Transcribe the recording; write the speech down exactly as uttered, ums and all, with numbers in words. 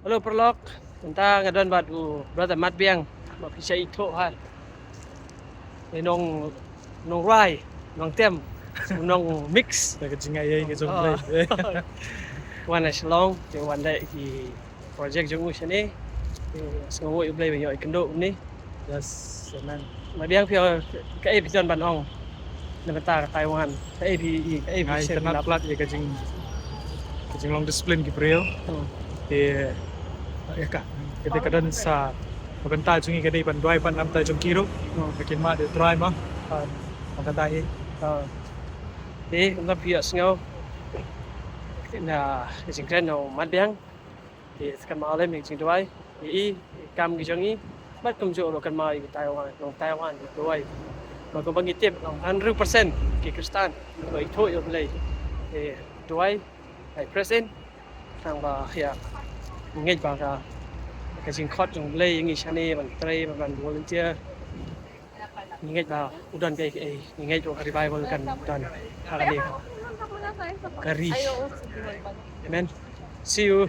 Hello paralok, mynta nga don bad u brother Mat Biang, ba phi sa ithuh ha. Nong nong rwai, nong tem, nong mix. Ka jingaiei ka jong Oh. Blei. Wan na Shillong, te wan da i project jong u shane. Te sngew u Blei ba ïoh i kynduh ni. Yes, amen. Mat Biang, phi ka ei phi don ban ong na bynta ka Taiwan. Ka ei phi ka ei phi Ngai share kynat lap. Plat ïa ka jing ka jinglong discipline ki briew. Hmm. Te ïa ka kata ka don sa ka bynta jong ngi ka dei ban duwai ban namta jong ki ruh. Hmm. Ka kin ma de trai ma. Ka kata hi. Ah. Te kumta phi ïohsngew na ka jingkren na u Mat Biang. Te kan ma lem ïa ka jingduwai ïa i, i kam ki jong i. Bad kumjuh ruh kan ma ïa ki Taiwan, nong Taiwan, duwai. Ba kumba ngi tip nong hundred percent ki Khristan ba ithuh ïa u Blei. Te duwai, ai press in. Tang ba ïa ngi ngeit ba ka ka jingkhot jong u Blei ïa ngi shane ban trei ban volunteer. Ngi ngeit ba u don kaei kaei, ngi ngeit ba ka revival kan don ha kane ka ri. Amen. See you.